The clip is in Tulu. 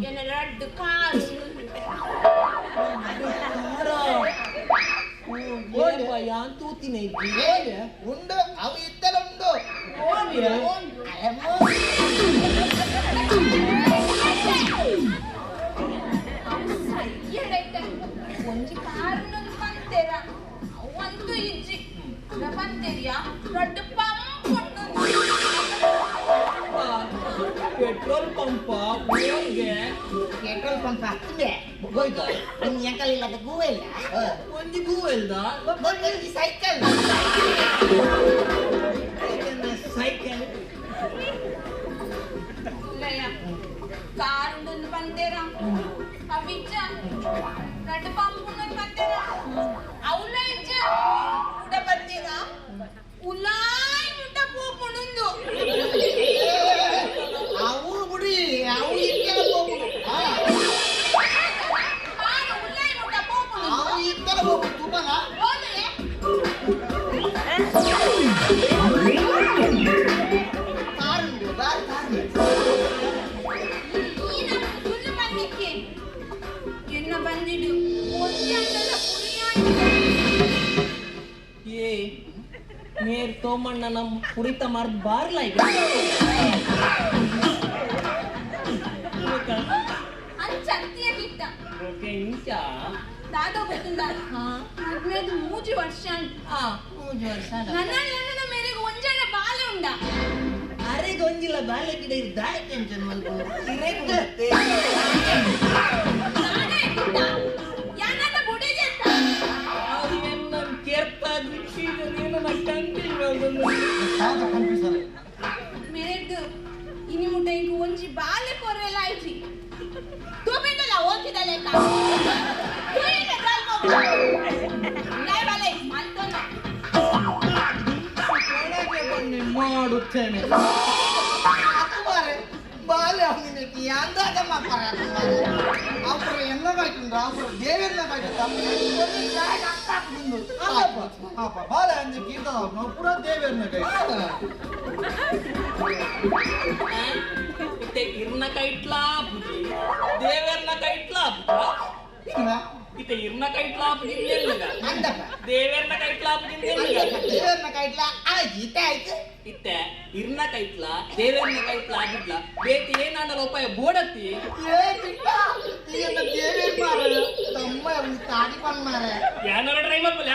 ಎನ್ನ ರಡ್ಡ್ ಕಾರ್. ಯಾನ್ ತೂತಿನ ಇಜ್ಜಿ. ಉಂಡು, ಅವು ಇತ್ತಲ ಉಂಡು. ಒಂಜಿ ಕಾರ್ ಪಂತೆರ ಅವಂತೂ ಇಜ್ಜಿ ಪಂತೆರಿಯಾ ರಡ್ಡ್ ಪಂಪ್ ಉಂಡು. ಪೆಟ್ರೋಲ್ ಪಂಪ ಊರಿಗೆ ಪೆಟ್ರೋಲ್ ಪಂಪ್ ಹತ್ತಿದೆ ಒಂಜಿ ಎಂಕಲ್ ಇಲ್ಲದ ಗೂವೆಲ್ಲ ಒಂಜಿ ಗೂವೆಲ್ದ ಒಂಜಿ ಸೈಕಲ್ ಸೈಕಲ್ ಕಾರ್ ಉಂಡು ಪಂತೇರ ಅವಿಜ್ಜ ರಡ್ಡ್ ಪಂಪ್ ಉಂಡು ಪಂತೇರ ಅವ್ಲ ಇಜ್ಜ ಉಡ ಪಂತೇರ ಉಲಾಯ್ ಮುಟ್ಟ ಪೋಪುಂಡು. ಅವು ಬಿಡಿ, ಅವು ಇತ್ತಲ ಹೋಗುದು. ಕಾರ್ ಉಲಾಯ್ ಮುಟ್ಟ ಪೋಪುಂಡು. ಅವು ಇತ್ತಲ ಹೋಗುದು ತುಂಬನ. ಹೋದ್ರೆ ಕಾರ್ ಉಂಡು, ಬಾರಿ ಕಾರ್. ಈ ನಮ್ಮ ಸುಳ್ಳು ಪನ್ನಿಕ್ಕೆ ಎನ್ನ ಬಂದಿಡು ಒಂಜಿ ಅಂಡಲ ಪುರಿಯಾಯ್ತು. ಏ ಮೇರ್ ತೋಮಣ್ಣ ನಮ್ ಪುರಿತ ಮಾರ್ದ್ ಬಾರ್ಲ ಈಗ. ಅಂಚ ಅತ್ತಿಯ ಕಿಟ್ಟ. ಓಕೆ ಇಂಚ ದಾದ ಗೊತ್ತುಂಡ ಮದ್ಮೆದು 3 ವರ್ಷ. 3 ವರ್ಷ. ನನ್ನ ನನ್ನ ಮೇರೆಗೆ ಒಂಜಾಣ ಬಾಲೆ ಉಂಡ. ಅರೆಗೆ ಒಂಜಿಲ್ಲ ಬಾಲೆ ಗಿಡ ದಾಯ ಟೆನ್ಷನ್ ಮಲ್ಪು. ನಾನೇ ಕಿಟ್ಟ ಯಾನಂತ ಬುಡಿಜೆತ್ತ. ಎನ್ನ ಕೇರ್ತ ನೀನು ಕಂಟಿನ್ಯೂ ಮೇರೆದ್ದು ಇನಿ ಮುಟ್ಟ ಇಂಕು ಒಂಜಿ ಬಾಲೆ ಕೊರ್ರೆಲ ಆಯ್ತಿ. ತೂಪಿಂದಲ್ಲ ಓದ್ತಿದ ಲೆಕ್ಕ ತೂಯಿನ ಲೈ ಬಾಲೆ ಮಲ್ತೊನ್ನ. ಒಳಗೆ ಬನ್ನಿ ಮಾಡುತ್ತೇನೆ. ಅಕ್ಕಬಾರೆ ಬಾಲೆ ಅವನಿಗೆ ಅಂದಾಗ ಮಾತಾರೆ. ಅವ್ರ ಎಲ್ಲ ಕಾಯ್ತುಂಡ್ರ, ಅವ್ರ ದೇವೆಲ್ಲ ಕಾಯ್ತು. ಅಪ್ಪ ಬಾಲೆ ಅಂಜಿ ಕೀರ್ತನ ಪೂರ ದೇವೇರ್ನ ಕೈ. ಇತ್ತೆ ಇರ್ನ ಕೈಟ್ಲಾ ಪುಜಿ ದೇವೆರ್ನ ಕೈಟ್ಲಾ ಪುಜ ಇತ್ತೆ ಇರ್ನ ಕೈಟ್ಲಾ ಪುಜಿ ಎಲ್ಲಗ ಅಂದಪ್ಪ ದೇವೆರ್ನ ಕೈಟ್ಲಾ ಪುಜಿ ಎಲ್ಲಗ ದೇವೇರ್ನ ಕೈಟ್ಲ ಆಯ್ತು ಇತ್ತೆ ಆಯ್ತು. ಇತ್ತೆ ಇರ್ನ ಕೈಟ್ಲ ದೇವೆರ್ನ ಕೈಟ್ಲ ಆಗಿದ್ಲ ಬೇತಿ ಏನಾಂಡಲ ಉಪಾಯ ಬೋಡತ್ತಿ. ಏ ಕಿಟ್ಟ ಈ ದೇವೇರ್ ಮಾರ ತಮ್ಮ ತಾಡಿ ಪನ್ ಮಾರ ಯಾನರ ಟ್ರೈ ಮಲ್ಪಲ್ಲ.